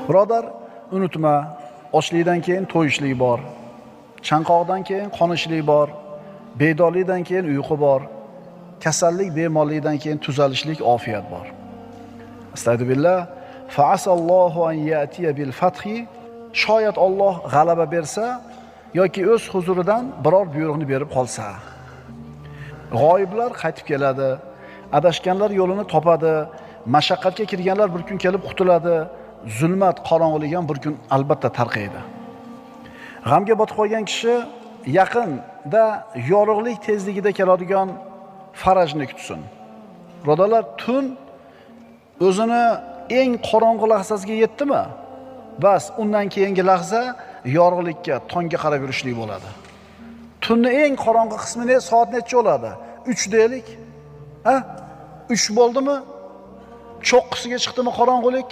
Birodar, unutma, ochlikdan keyin to'yishlik bor, chanqoqdan keyin qonishlik bor, bedorlikdan keyin uyqu bor, kasallik, bemorlikdan keyin tuzalishlik, ofiyat bor. Astagfirullah. Fa'asallohu an ya'tiya bil fathi. Shoyat Alloh g'alaba bersa yoki o'z huzuridan biror buyruqni berib qolsa. G'oyiblar qaytib keladi, adashganlar yo'lini topadi, mashaqqatga kirganlar bir kun kelib qutuladi, zulmat, qorong'ulik ham bir kun albatta tarqaydi. G'amga botib qolgan kishi yaqinda yorug'lik tezligida keladigan farajni kutsin. Birodarlar, tun o'zini eng qorong'u lahzasiga yetdimi? Bas, undan keyingi lahza yorug'likka, tongga qarab yurishlik bo'ladi. Tunni eng qorong'u qismi ne? Soat necha bo'ladi? 3 deylik. Ha? 3 bo'ldimi? Cho'qqisiga chiqdimi qorong'ulik?